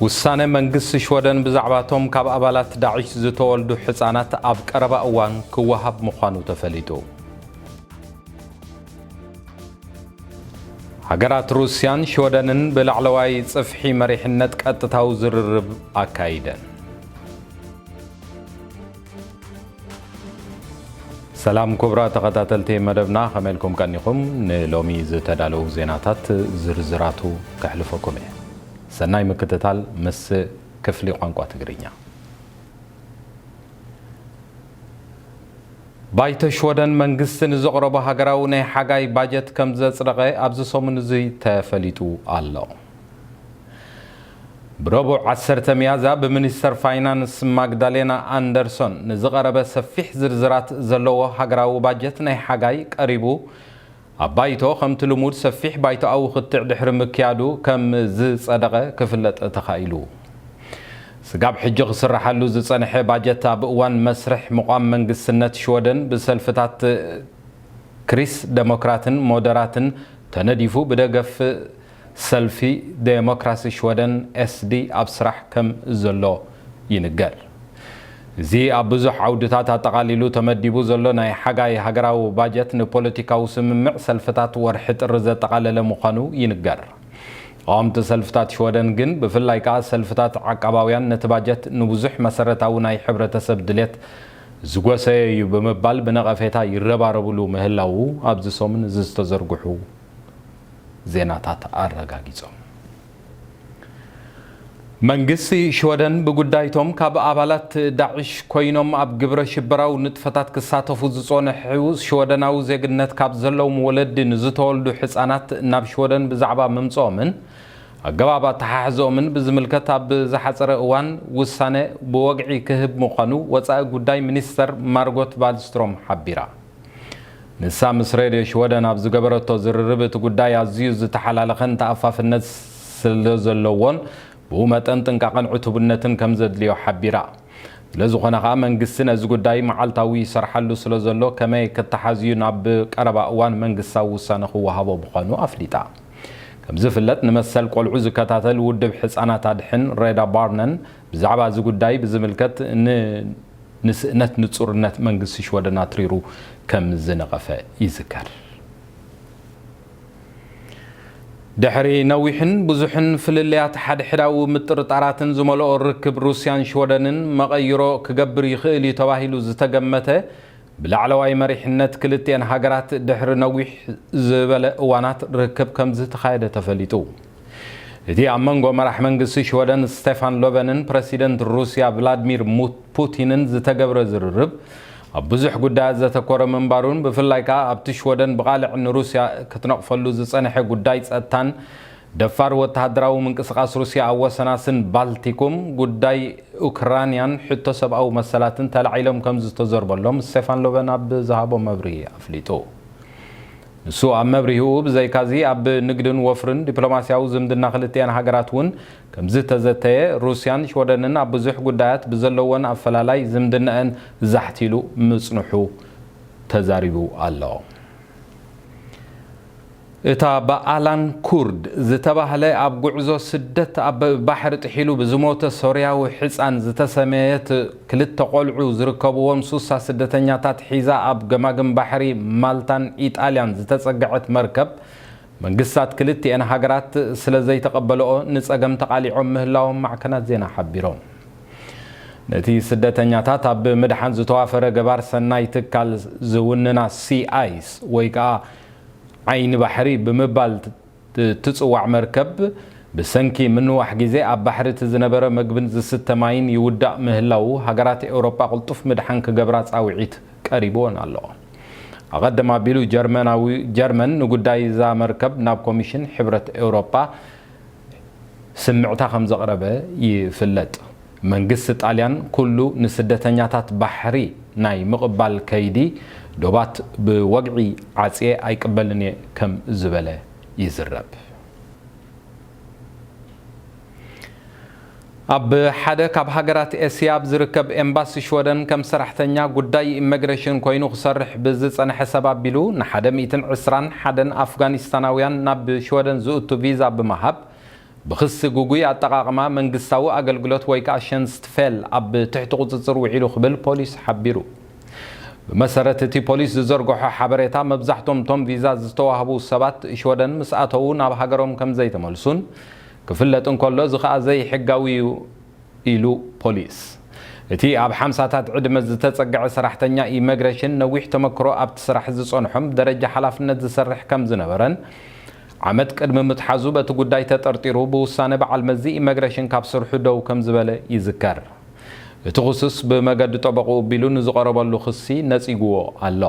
ውሳነ መንግስቲ ሽወደን ብዛዕባቶም ካብ ኣባላት ዳዕሽ ዝተወልዱ ሕጻናት ኣብ ቀረባ እዋን ክወሃብ ምዃኑ ተፈሊጡ። ሃገራት ሩስያን ሽወደንን ብላዕለዋይ ጽፍሒ መሪሕነት ቀጥታዊ ዝርርብ ኣካይደን። ሰላም ክቡራት ተኸታተልቲ መደብና፣ ከመይ ኢልኩም ቀኒኹም? ንሎሚ ዝተዳለዉ ዜናታት ዝርዝራቱ ከሕልፈኩም እየ። ሰናይ ምክትታል ምስ ክፍሊ ቋንቋ ትግርኛ። ባይቶ ሽወደን መንግስቲ ንዘቕረቦ ሃገራዊ ናይ ሓጋይ ባጀት ከም ዘጽደቐ ኣብዚ ሰሙን እዚ ተፈሊጡ ኣሎ። ብረቡዕ ዓሰርተ ሚያዝያ ብሚኒስተር ፋይናንስ ማግዳሌና ኣንደርሶን ንዝቐረበ ሰፊሕ ዝርዝራት ዘለዎ ሃገራዊ ባጀት ናይ ሓጋይ ቀሪቡ፣ ኣብ ባይቶ ከምቲ ልሙድ ሰፊሕ ባይቶኣዊ ክትዕ ድሕሪ ምክያዱ ከም ዝጸደቐ ክፍለጥ ተኻኢሉ። ስጋብ ሕጂ ክስረሓሉ ዝጸንሐ ባጀት ኣብ እዋን መስርሕ ምቋም መንግስትነት ሽወደን ብሰልፍታት ክሪስ ደሞክራትን ሞደራትን ተነዲፉ ብደገፍ ሰልፊ ዴሞክራሲ ሽወደን፣ ኤስዲ፣ ኣብ ስራሕ ከም ዘሎ ይንገር። እዚ ኣብ ብዙሕ ዓውድታት ኣጠቓሊሉ ተመዲቡ ዘሎ ናይ ሓጋይ ሃገራዊ ባጀት ንፖለቲካዊ ስምምዕ ሰልፍታት ወርሒ ጥሪ ዘጠቓለለ ምዃኑ ይንገር። ተቓወምቲ ሰልፍታት ሽወደን ግን፣ ብፍላይ ከኣ ሰልፍታት ዓቃባውያን፣ ነቲ ባጀት ንብዙሕ መሰረታዊ ናይ ሕብረተሰብ ድሌት ዝጎሰየ እዩ ብምባል ብነቐፌታ ይረባረብሉ ምህላዉ ኣብዚ ሰሙን እዚ ዝተዘርግሑ ዜናታት ኣረጋጊጾም። መንግስቲ ሽወደን ብጉዳይቶም ካብ ኣባላት ዳዕሽ ኮይኖም ኣብ ግብረ ሽበራዊ ንጥፈታት ክሳተፉ ዝጸንሑ ሽወደናዊ ዜግነት ካብ ዘለዎም ወለዲ ንዝተወልዱ ሕጻናት ናብ ሽወደን ብዛዕባ ምምጽኦምን ኣገባብ ኣተሓሕዝኦምን ብዝምልከት ኣብ ዝሓጸረ እዋን ውሳነ ብወግዒ ክህብ ምዃኑ ወጻኢ ጉዳይ ሚኒስተር ማርጎት ቫልስትሮም ሓቢራ። ንሳ ምስ ሬድዮ ሽወደን ኣብ ዝገበረቶ ዝርርብ፣ እቲ ጉዳይ ኣዝዩ ዝተሓላለኸን ተኣፋፍነት ስለ ዘለዎን፣ ብኡ መጠን ጥንቃቐን ዕቱብነትን ከም ዘድልዮ ሓቢራ። ስለ ዝኾነ ከኣ፣ መንግስቲ ነዚ ጉዳይ መዓልታዊ ይሰርሓሉ ስለ ዘሎ፣ ከመይ ክተሓዝዩ ናብ ቀረባ እዋን መንግስታዊ ውሳነ ክወሃቦ ምዃኑ ኣፍሊጣ። ከም ዝፍለጥ፣ ንመሰል ቆልዑ ዝከታተል ውድብ ሕጻናት ኣድሕን፣ ሬዳ ባርነን፣ ብዛዕባ እዚ ጉዳይ ብዝምልከት ን-፣ ንስእነት ንጹርነት መንግስቲ ሽወደን ኣትሪሩ ከም ዝነቐፈ ይዝከር። ድሕሪ ነዊሕን ብዙሕን ፍልልያት ሓድሕዳዊ ምጥርጣራትን ዝመልኦ ርክብ ሩስያን ሽወደንን መቐይሮ ክገብር ይኽእል እዩ ተባሂሉ ዝተገመተ ብላዕለዋይ መሪሕነት ክልቲኤን ሃገራት ድሕሪ ነዊሕ ዝበለ እዋናት ርክብ ከም ዝተኻየደ ተፈሊጡ። እቲ ኣብ መንጎ መራሕ መንግስቲ ሽወደን ስቴፋን ሎቨንን ፕረሲደንት ሩስያ ቭላድሚር ሙ-፣ ፑቲንን ዝተገብረ ዝርርብ ኣብ ብዙሕ ጉዳያት ዘተኮረ ምንባሩን፣ ብፍላይ ከኣ ኣብቲ ሽወደን ብቓልዕ ንሩስያ ክትነቕፈሉ ዝጸንሐ ጉዳይ ጸጥታን ደፋር ወተሃደራዊ ምንቅስቓስ ሩስያ ኣብ ወሰናስን ባልቲኩም፣ ጉዳይ ኡክራንያን ሕቶ ሰብኣዊ መሰላትን ተላዒሎም ከም ዝተዘርበሎም ስቴፋን ሎቨን ኣብ ዝሃቦ መብርሂ ኣፍሊጡ። ንሱ ኣብ መብርሂኡ፣ ብዘይካዚ ኣብ ንግድን ወፍርን ዲፕሎማስያዊ ዝምድና ክልቲኣን ሃገራት እውን ከም ዝተዘተየ፣ ሩስያን ሽወደንን ኣብ ብዙሕ ጉዳያት ብዘለወን ኣፈላላይ ዝምድናኣን ዛሕቲሉ ምጽንሑ ተዛሪቡ ኣሎ። እታ ብኣላን ኩርድ ዝተባህለ ኣብ ጉዕዞ ስደት ኣብ ባሕሪ ጥሒሉ ብዝሞተ ሶርያዊ ሕጻን ዝተሰመየት ክልተ ቆልዑ ዝርከብዎም ሱሳ ስደተኛታት ሒዛ ኣብ ገማግም ባሕሪ ማልታን ኢጣልያን ዝተጸግዐት መርከብ፣ መንግስታት ክልቲኤን ሃገራት ስለ ዘይተቐበልኦ ንጸገም ተቓሊዖም ምህላዎም ማዕከናት ዜና ሓቢሮም። ነቲ ስደተኛታት ኣብ ምድሓን ዝተዋፈረ ገባር ሰናይ ትካል ዝውንና ሲ ኣይስ ወይ ከኣ ዓይኒ ባሕሪ ብምባል ት-፣ ትጽዋዕ መርከብ፣ ብሰንኪ ምንዋሕ ግዜ ኣብ ባሕሪ እቲ ዝነበረ መግብን ዝስተ ማይን ይውዳእ ምህላዉ ሃገራት ኤውሮጳ ቅልጡፍ ምድሓን ክገብራ ጻውዒት ቀሪብወን ኣሎ። ኣቐድም ኣቢሉ ጀርመናዊ፣ ጀርመን ንጉዳይ እዛ መርከብ ናብ ኮሚሽን ሕብረት ኤውሮጳ ስምዕታ ከም ዘቕረበ ይፍለጥ። መንግስቲ ጣልያን ኩሉ ንስደተኛታት ባሕሪ ናይ ምቕባል ከይዲ ዶባት ብወግዒ ዓጽየ ኣይቅበልን እየ ከም ዝበለ ይዝረብ። ኣብ ሓደ ካብ ሃገራት ኤስያ ኣብ ዝርከብ ኤምባሲ ሽወደን ከም ሰራሕተኛ ጉዳይ ኢመግሬሽን ኮይኑ ክሰርሕ ብዝጸንሐ ሰብ ኣቢሉ ንሓደ ሚእትን ዕስራን ሓደን ኣፍጋኒስታናውያን ናብ ሽወደን ዝእቱ ቪዛ ብምሃብ ብኽሲ ግጉይ ኣጠቓቕማ መንግስታዊ ኣገልግሎት ወይ ከዓ ሸንስትፌል ኣብ ትሕቲ ቁፅፅር ውዒሉ ክብል ፖሊስ ሓቢሩ። ብመሰረት እቲ ፖሊስ ዝዘርግሖ ሓበሬታ፣ መብዛሕቶም ቶም ቪዛ ዝተዋህቡ ሰባት ሽወደን ምስ ኣተዉ ናብ ሃገሮም ከም ዘይተመልሱን ክፍለጥ እንከሎ፣ እዚ ከዓ ዘይሕጋዊ እዩ ኢሉ ፖሊስ። እቲ ኣብ ሓምሳታት ዕድመ ዝተጸግዐ ሰራሕተኛ ኢመግሬሽን፣ ነዊሕ ተመክሮ ኣብቲ ስራሕ ዝጸንሖም ደረጃ ሓላፍነት ዝሰርሕ ከም ዝነበረን ዓመት ቅድሚ ምትሓዙ በቲ ጉዳይ ተጠርጢሩ ብውሳነ በዓል መዚ ኢመግሬሽን ካብ ስርሑ ደው ከም ዝበለ ይዝከር። እቲ ክሱስ ብመገዲ ጠበቑ ኣቢሉ ንዝቐረበሉ ክሲ ነጺግዎ ኣሎ።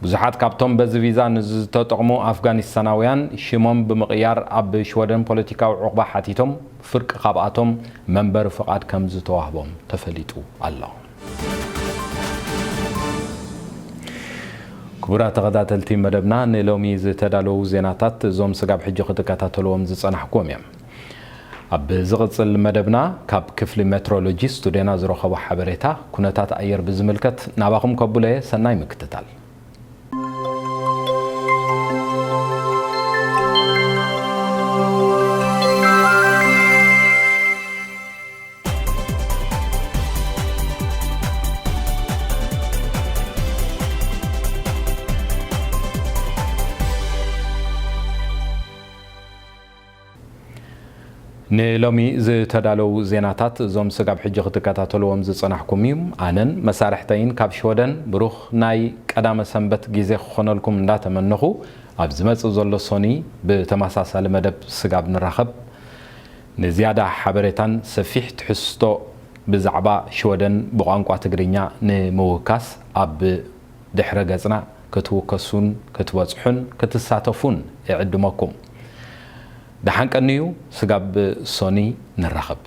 ብዙሓት ካብቶም በዚ ቪዛ ንዝተጠቕሙ ኣፍጋኒስታናውያን ሽሞም ብምቕያር ኣብ ሽወደን ፖለቲካዊ ዑቕባ ሓቲቶም፣ ፍርቂ ካብኣቶም መንበሪ ፍቓድ ከም ዝተዋህቦም ተፈሊጡ ኣሎ። ክቡራት ተኸታተልቲ መደብና፣ ንሎሚ ዝተዳለዉ ዜናታት እዞም ስጋብ ሕጂ ክትከታተልዎም ዝጸናሕኩም እዮም። ኣብ ዝቕጽል መደብና፣ ካብ ክፍሊ ሜትሮሎጂ ስቱድዮና ዝረኸቦ ሓበሬታ ኩነታት ኣየር ብዝምልከት ናባኹም ከብሎ እየ። ሰናይ ምክትታል። ንሎሚ ዝተዳለዉ ዜናታት እዞም ስጋብ ሕጂ ክትከታተልዎም ዝጸናሕኩም እዮም። ኣነን መሳርሕተይን ካብ ሽወደን ብሩኽ ናይ ቀዳመ ሰንበት ግዜ ክኾነልኩም እንዳተመነኹ፣ ኣብ ዝመጽእ ዘሎ ሶኒ ብተመሳሳሊ መደብ ስጋብ ንራኸብ። ንዝያዳ ሓበሬታን ሰፊሕ ትሕዝቶ ብዛዕባ ሽወደን ብቋንቋ ትግርኛ ንምውካስ ኣብ ድሕረ ገጽና ክትውከሱን ክትበጽሑን ክትሳተፉን እዕድመኩም። ደሓን ቀንዩ፣ ስጋብ ሶኒ ንራኸብ።